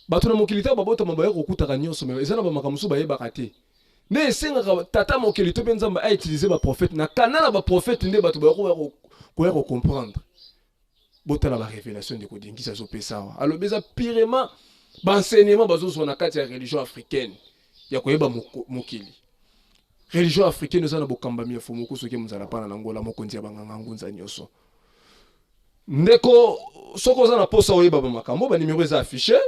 Bato na mokili, ntango babotama, baya kokutaka nyonso, me eza na bamakambo mosusu bayebaka te. Nde esengaka tata mokili to mpe Nzambe autiliser baprophète na kana na baprophète, nde bato baya koya kocomprendre. Botala barévélation ndeko Dingisi azopesa awa. Alobi eza purement baenseignement bazozwa na kati ya religion africaine ya koyeba mokili. Religion africaine eza na bokambami ya Fumuku soki mozala pana na Ngola, mokonzi ya banganga ngunza nyonso. Ndeko, soki oza na posa oyeba bamakambo, banimero eza affiché,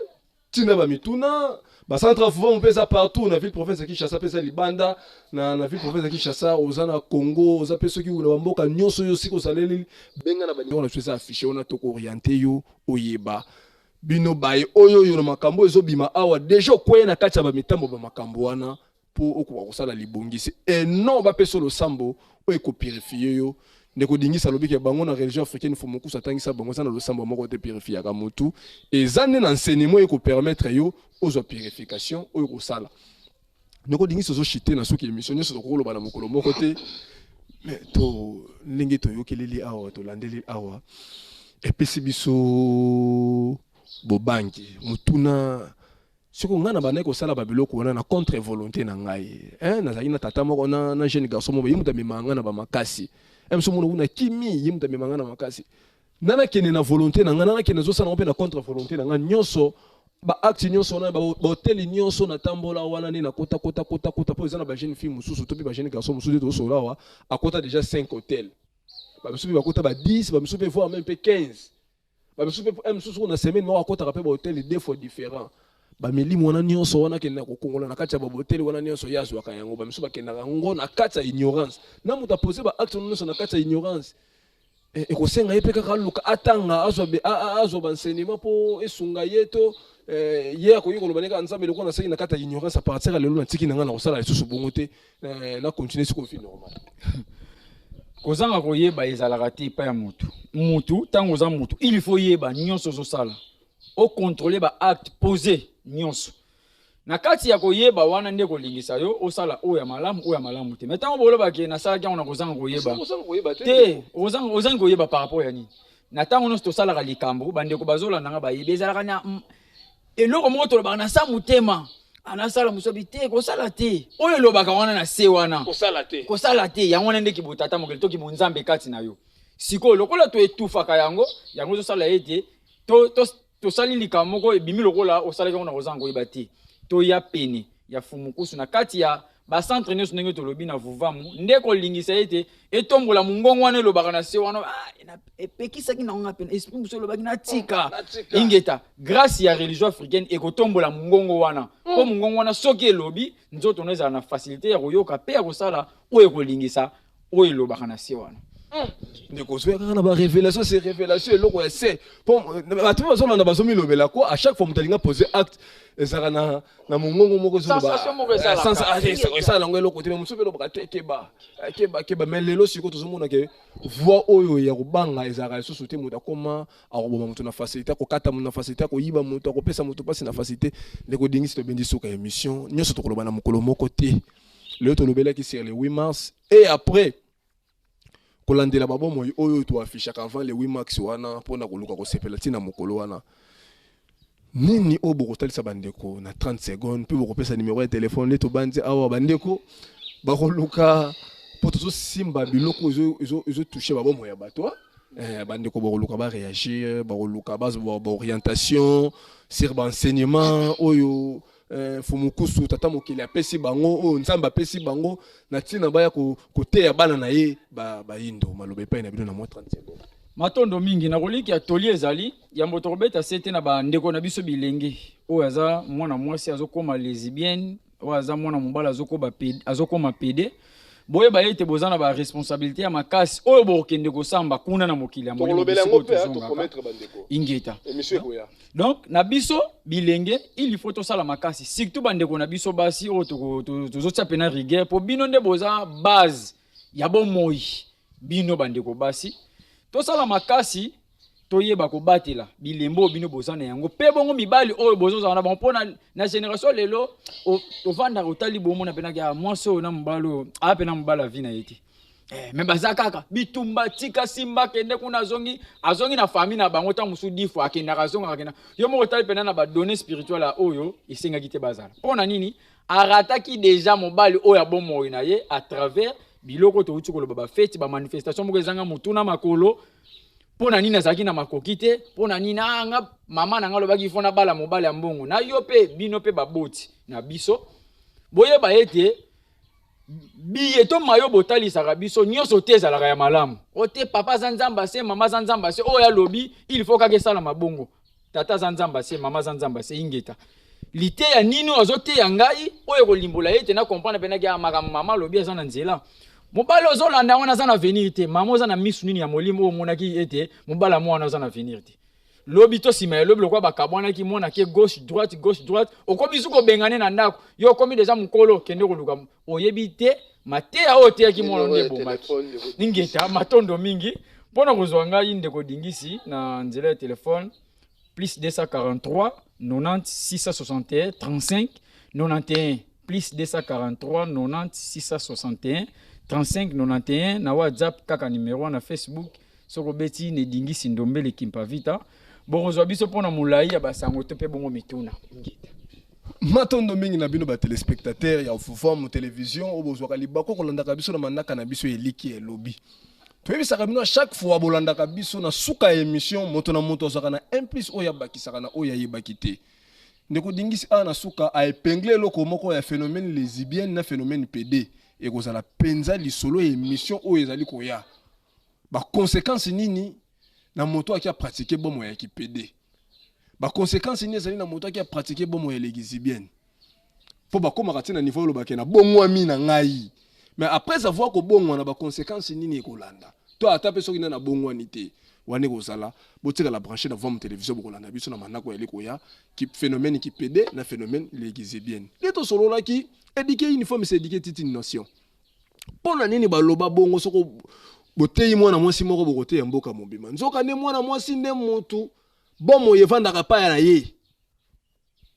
ntina bamituna. Bacentre afuvamu mpe eza partout na ville province ya Kinshasa, mpe eza libanda na ville province ya Kinshasa. Oza na Congo, oza mpe soki na bamboka nyonso oyo osika ozaleli, benga na banimero na biso eza affiché wana, tokoorienter yo oyeba. Bino baye oyo oyo na makambo ezobima awa, deja okweye na kati ya bamitambo bamakambo wana, mpo okoka kosala libongisi e non bapesa losambo oyo ekopurifier yo. Ndeko Dingisi alobi ke bango na religion africaine, Mfumu Nkusu atangisa bango, eza na losambo moko te purifiaka motu, eza nde na enseignement ekopermettre yo ozwa purification oyo kosala. Ndeko Dingisi, ozoshite na soki émission nyonso tokokoloba na mokolo moko te, mais to ndenge toyokeleli awa, tolandeli awa, epesi biso bobangi. Motuna soki ngai na bandaki kosala babiloko wana na contre volonté na ngai, eh, nazalaki na tata moko na jeune garçon moko, ye moto amemaka ngai na bamakasi. Moso mona kuna kimi, ye moto amemaka ngai na makasi. Nga nakende na volonté na ngai, nga nakende, nazosala yango mpe na contre volonté na ngai nyonso. Baacte nyonso wana, bahôtel nyonso natambola wana, nde nakota kota kota kota, mpo eza na bajeune fille mosusu to mpe bajeune garçon mosusu nde tozosola awa, akota déjà 5 hôtel, bamisusu mpe bakota ba 10, bamisusu mpe voire même mpe 15, bamisusu mpe mosusu na semaine moko akotaka mpe bahôtel deux fois différent. Bamilimo wana nyonso wana akendaka kokongola na kati ya bahôtel wana nyonso, ye azwaka yango. Bamisusu bakendaka yango na kati ya ignorance, na moto apose baacte wana nyonso na kati ya ignorance, ekosenga ye mpe kaka aluka atanga, azwa baenseignement mpo esunga ye to ye akoki koloba ndenge Nzambe lokola nasali na kati ya ignorance, à partir ya lelo natiki na ngai na kosala lisusu bongo te, na continue sikoyo vie normale. Kozanga koyeba ezalaka te epai ya motu. Mutu, ntango oza mutu, il faut yeba nyonso ozosala, ocontrôle baacte posé nyonso. Na kati ya koyeba wana nde kolingisa yo osala oyo ya malamu, oyo ya malamu te. Mais ntango bolobaki nasalaki yango na kozanga koyeba Kozanga koyeba te. Te, ozangi koyeba par rapport ya nini? Na ntango nyonso tosalaka likambo, bandeko bazolanda nga bayebi, ezalaka na eloko moko tolobaka na sa motema, anasala mosobi te, kosala te. Oyo elobaka wana na se wana, kosala te. Kosala te, yango wana ndeki botata mokili toki bonzambe kati na yo. Sikoyo lokola toetufaka yango, yango ezosala ete tosali likambo moko ebimi lokola osalaki yango na kozanga koyeba te. Toya pene ya Fumukusu na kati ya bacentre nyonso, ndenge tolobi na Vuvamu, nde kolingisa ete etombola mongongo wana elobaka na se wana, ah, epekisaki nango nga pene, esprit mosusu elobaki natika. Natika. Ingeta, grâce ya religion africaine ekotombola mongongo wana, mpo mongongo wana soki elobi, nzoto no ezala na facilité ya koyoka mpe ya kosala oyo ekolingisa oyo elobaka na se wana. Ndeko, ozoya kaka na barévélation, c'est révélation, eloko ya se po bato mpe bazolanda, bazomilobela ko à chaque fois moto alinga poser acte, ezalaka na mongongo moko. Sensation moko esalaka. Esala yango eloko te, mais mosusu mpe elobaka te, keba, keba, keba. Mais lelo sikoyo tozomona ke voix oyo ya kobanga ezalaka lisusu te. Moto akoma akoboma moto na facilité, akokata moto na facilité, akoyiba moto, akopesa moto mpasi na facilité. Ndeko Dingisi, tobendi suka ya émission. Nyonso tokoloba na mokolo moko te. Lelo tolobelaki sur le 8 mars et après kolandela babomoi oyo toaffichaka avant le 8 mars wana mpona koluka kosepela. Ntina mokolo wana nini oyo bokotalisa bandeko na 30 secondes, mpe bokopesa numero ya telefone nde tobandi awa, bandeko bakoluka, mpo tozosimba biloko ezotouche babomoi ya bato, bandeko bakoluka baréagir, bakoluka bazwa baorientation sur baenseignement oyo Fumukusu tata mokili apesi bango, oyo Nzambe apesi bango na ntina baya koteya bana na ye bayindo. Maloba epai na bino na mwa 30 secondes. Matondo mingi. Na koliki ya toli ezali yambo tokobeta se te na bandeko na biso bilenge, oyo aza mwana mwasi azokóma lesbienne, oyo aza mwana mobali azokóma pédé, boyeba ete boza na baresponsabilité ya makasi oyo bokokende kosamba kuna na mokili ya molimo. Tokolobela yango bisika mpe oyo tozongaka. Topromettre bandeko Ingeta. émission ekoya. Donc na biso bilenge, il faut tosala makasi, surtout bandeko na biso basi oyo tozotia pena rigueur, mpo bino nde boza base ya bomoi. Bino bandeko basi, tosala makasi, toyeba kobatela bilembo oyo bino boza na yango. Mpe bongo mibali oyo bozozala na bango, mpo na génération lelo tovandaka, otali bomona mpenaki ya mwasi oyo na mobali oyo aya mpe na mobali avi na ye te. Mais baza kaka bitumba, tika simba, kende kuna, azongi, azongi na famille na bango. Ntango mosusu 10 fois akendaka, azongaka, akenda. Yo moko otali mpena na badonnées spirituelles ya oyo esengaki te bazala. Mpo na nini? Arataki déjà mobali oyo abomoi na ye à travers biloko touti koloba, bafeti, bamanifestation moko ezanga motu na makolo. Mpo na nini? Azalaki na makoki te. Mpo na nini? Ah, nga mama na nga alobaki fo nabala mobali ya mbongo. Na yo mpe, bino mpe baboti na biso, boyeba ete biye to mayo botalisaka biso nyonso te ezalaka ya malamu. O te, papa aza Nzambe ase, mama aza Nzambe ase, oyo alobi il faut kaka esalama bongo. Tata aza Nzambe ase, mama aza Nzambe ase, ingeta. Liteya nini oyo azoteya ngai oyo ekolimbola ye te na comprendre mpenaki ya makambo mama alobi aza na nzela, mobali ozolanda wana aza na avenir te? Mama, oza na misu nini ya molimo oyo omonaki ete mobali ya mwana aza na avenir te? Lobi to nsima ya lobi, lokola bakabwanaki, mwana ke gauche droite, gauche droite, okomi su kobengane na ndako. Yo okomi deja mokolo, kende koluka, oyebi te. Mateya oyo oteyaki mwana nde ebomaki. Ingeta, matondo mingi mpo na kozwa ngai ndeko Dingisi na nzela ya telefone plus 243 90 661 35 91, plus 243 90 661 35 91 na WhatsApp, kaka numero wana. Facebook, soki obeti ne Dingisi Ndombele Kimpavita, bokozwa biso mpona molai ya basango to mpe bongo mituna. Ingeta. Matondo mingi na bino batelespectateur ya Ofufamu Télévision oyo bozwaka libako kolandaka biso na manaka na biso Eliki Elobi. Toyebisaka bino, chaque fois bolandaka biso, na suka ya émission moto na moto azwaka na un plus oyo abakisaka na oyo ayebaki te. Ndeko Dingisi awa na suka aépingler eloko moko ya phénomène lesbienne na phénomène PD. Ekozala mpenza lisolo ya émission oyo ezali koya. Baconséquence nini na moto aki apratiquer bomoi ya kipédé? Baconséquence nini ezali na moto aki apratiquer bomoi ya lesbienne? Mpo bakomaka ntina niveau olobake na bongwami na ngai, mais après avoir kobongwana, baconséquence nini ekolanda? To ata mpe soki nde na bongwani te, wana ekozala. Botikala branché na Vam Télévision, bokolanda biso na manako yali koya, ki phénomène kipédé na phénomène lesbienne. Nde tosololaki, éduquer une femme, c'est éduquer toute une nation. Mpo na nini baloba bongo? Soko boteyi mwana mwasi moko, bokoteya mboka mobima. Nzoka nde mwana mwasi nde motu bomoi evandaka paya na ye.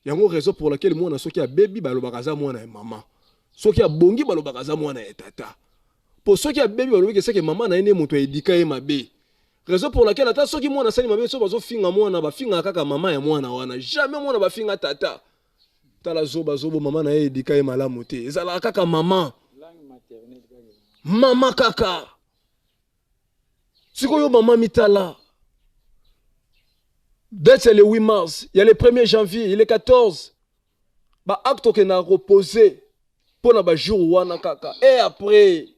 Yango raison pour laquelle mwana soki abebi, balobaka aza mwana ya mama, soki abongi, balobaka aza mwana ya tata. Mpo soki abebi, balobi ke seke mama na ye nde moto aéduquer ye mabe. Raison pour laquelle ata soki mwana asali mabe, so bazofinga mwana, bafingaka kaka mama ya mwana wana, jamais mwana bafinga tata. Tala zoba zobo, mama na ye éduquer ye malamu te. Ezalaka kaka mama, mama kaka. Sikoyo mama mitala date ya le 8 mars, ya le 1er janvier, ya le 14, baacte okendaka koposer mpo na bajour wana kaka. E après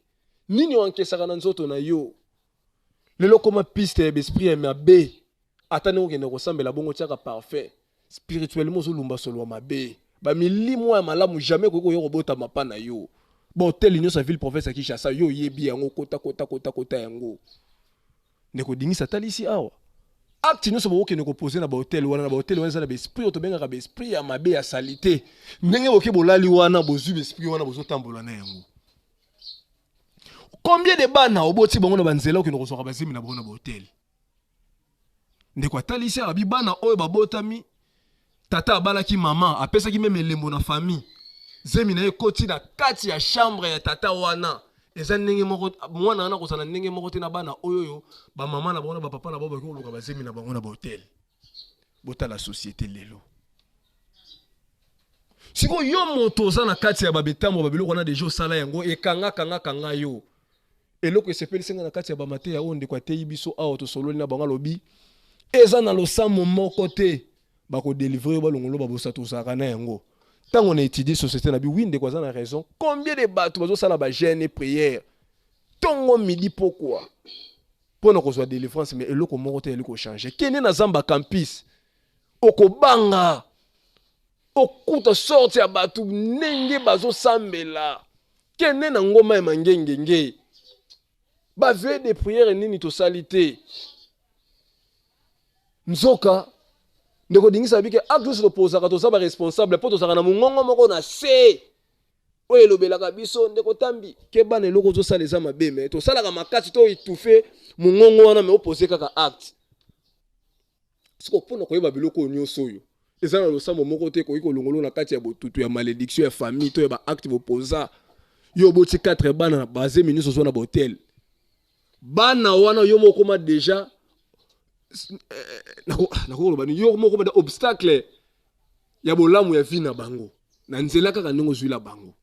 nini oankesaka na nzoto na yo? Lelo koma piste ya baesprit ya mabe. Ata ndenge okende kosambela bongo, tiaka parfait, spirituellement ozolumba solo ya mabe. Bamilimo ya malamu jamais ekoki koya kobotama mpa na yo. Bahôtel nyonso ya ville province ya Kinshasa, yo oyebi yango, kota kota kota kota yango. Ndeko Dingisa atalisi awa, acte nyonso bokokende koposer na bahôtel wana, na bahôtel wana eza na baesprit oyo tobengaka baesprit ya mabe, ya saleté. Ndenge boke bolali wana, bozwi baesprit wana, bozotambola na yango. Combien de bana oboti bango na banzela, okende kozwaka bazemi na bango na bahôtel? Ndeko atalisi abi bana oyo babotami, tata abalaki mama, apesaki même elembo na famille, zemi na ye ekoti na kati ya chambre ya tata wana. Eza ndenge moko, mwana wana kozala ndenge moko te na bana oyo oyo bamama na bango na bapapa na bango bakoki koluka bazemi na bango na bahôtel. Botala société lelo. Sikoyo yo moto oza na kati ya babetambo, babiloko wana déjà osala yango, ekangakangakanga yo. Eloko esepelisi nga na kati ya bamateya oyo ndeko ateyi biso awa, tosololi na bango, alobi eza na losambo moko te bakodélivrer yo, balongolo babosa. Tozalaka na yango ntango na étudie société na bi. Oui, ndeko aza na raison. Combien de bato bazosala bajeûne, prière, ntongo, midi, pokwa, mpo na kozwa délivrance, mais eloko moko te eyali kochanger? Kende na zamba campus, okobanga okuta sorte ya bato ndenge bazosambela. Kende na ngomba ya Mangengenge, baveillées de prière nini tosali te. Nzoka ndeko Dingisa bike, acte nyonso topozaka, toza baresponsable, mpo tozalaka na mongongo moko na se oyo elobelaka biso: "Ndeko Tambi, ke bana, eloko ozosala eza mabe." Mais tosalaka makasi to étouffer mongongo wana, mais opose kaka acte. Siko mpona koyeba biloko oyo nyonso oyo, eza na losambo moko te ekoki kolongolo na kati ya botutu ya malédiction ya famille to ya baacte bopoza. Yo oboti 4 bana na bazemi nyonso ozwa na bahôtel. Bana wana, yo moko koma déjà, nakokoloba nini, yo moko koma obstacle ya bolamu ya vie na bango na nzela kaka ndenge ozwila bango.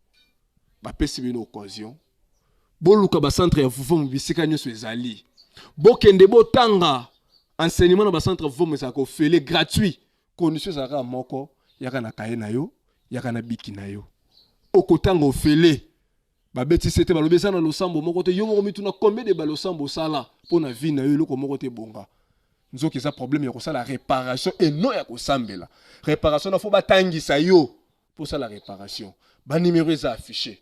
Bapesi bino occasion, boluka bacentre ya Vuvamu bisika nyonso ezali, bokende botanga enseignement na bacentre ya Vuvamu. Ezalaka ofele, gratuit. Condition ezalaka moko: yaka na kaye na yo, yaka na biki na yo, okotanga ofele. Babetisi ete balobi eza na losambo moko te. Yo moko mituna combien de balosambo osala mpo na vie na yo, eloko moko te ebonga. Nzoki eza problème ya kosala réparation eno ya kosambela. Réparation na faut batangisa yo mpo osala réparation. Banimero eza affiché,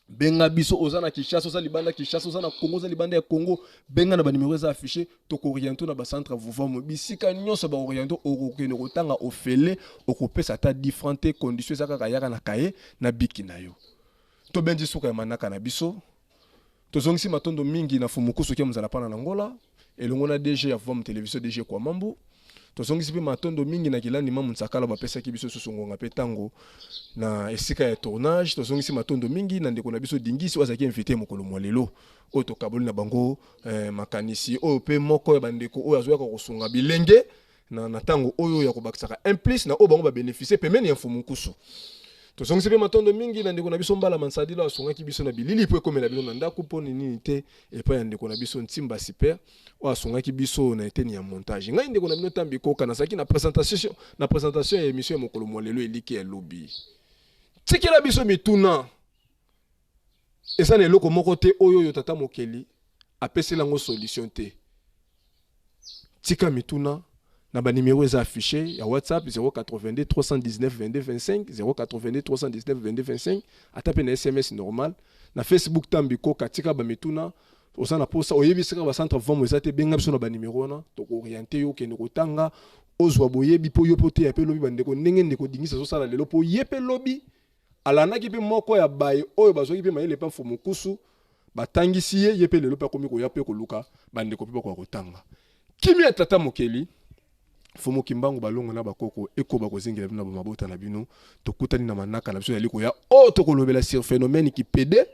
benga biso. Oza na Kinshasa, oza libanda Kinshasa, oza na Congo, oza libanda ya Congo, benga na banimero eza affiché. Tokoorienter na bacentre Vuvamu bisika nyonso. Baorienter, okokende kotanga ofele, okopesa ata différent te. Condition eza kaka yaka na kaye na biki na yo. Tobendi suka ya manaka na biso. Tozongisi matondo mingi na Fumukusu kia mzala pana na Ngola, elongo na DG ya Vom Television DG Kwamambu. Tozongisi mpe matondo mingi na Kilandi Mamu Nsakala bapesaki biso susu ngonga mpe tango na esika ya tournage. Tozongisi matondo mingi na ndeko na biso Dingisi oyo azalaki invité mokolo mwa lelo oyo tokaboli na bango makanisi oyo mpe moko ya bandeko oyo azoyaka kosunga bilenge na ntango oyo ya kobakisaka un plus na oyo bango babénéficie pembeni ya Mfumu Nkusu. Tozongisi mpe matondo mingi na ndeko na biso Mbala Mansadila asungaki biso na bilili mpo ekomela bino na ndako, mpo nini te epai ya ndeko na biso Ntimba Super oyo asungaki biso na eteni ya montage. Ngai ndeko na bino Tambi Koka nazalaki na présentation ya émission ya mokolo mwa lelo Eliki ya lobi. Tikela biso mituna. Eza na eloko moko te oyo oyo tata mokeli apeseli yango solution te. Tika mituna na banimero eza affiché ya WhatsApp 082 319 22 25, 082 319 22 25, ata mpe na SMS normal na Facebook Tambi Koka. Tika bamituna oza na posa, oyebi esika bacentre Vom eza te, benga biso na banimero wana, tokooriente yo, okende kotanga, ozwa boyebi mpo yo mpo teya mpe lobi bandeko, ndenge ndeko Dingisi azosala lelo, mpo ye mpe lobi alandaki mpe moko ya baye oyo bazwaki mpe mayele mpe Mfumu Nkusu batangisi ye, ye mpe lelo mpe akomi koya mpe koluka bandeko mpe bakoka kotanga. Kimia ya tata mokeli Mfumu Kimbangu, balongo na bakoko ekoba kozingela bino na bamabota na bino. Tokutani na manaka na biso yali koya oyo tokolobela sur phénomène kipédé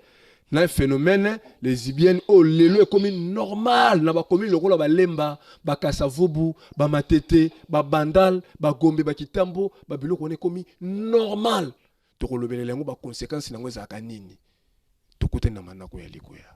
na phénomène lesbienne oyo lelo ekomi normal na bakomi lokola Balemba, Bakasavubu, Bamatete, Babandal, Bagombe, Bakitambo. Babiloko wana ekomi normal, tokolobelela yango, baconséquence nango ezalaka nini. Tokutani na manako ya likoya.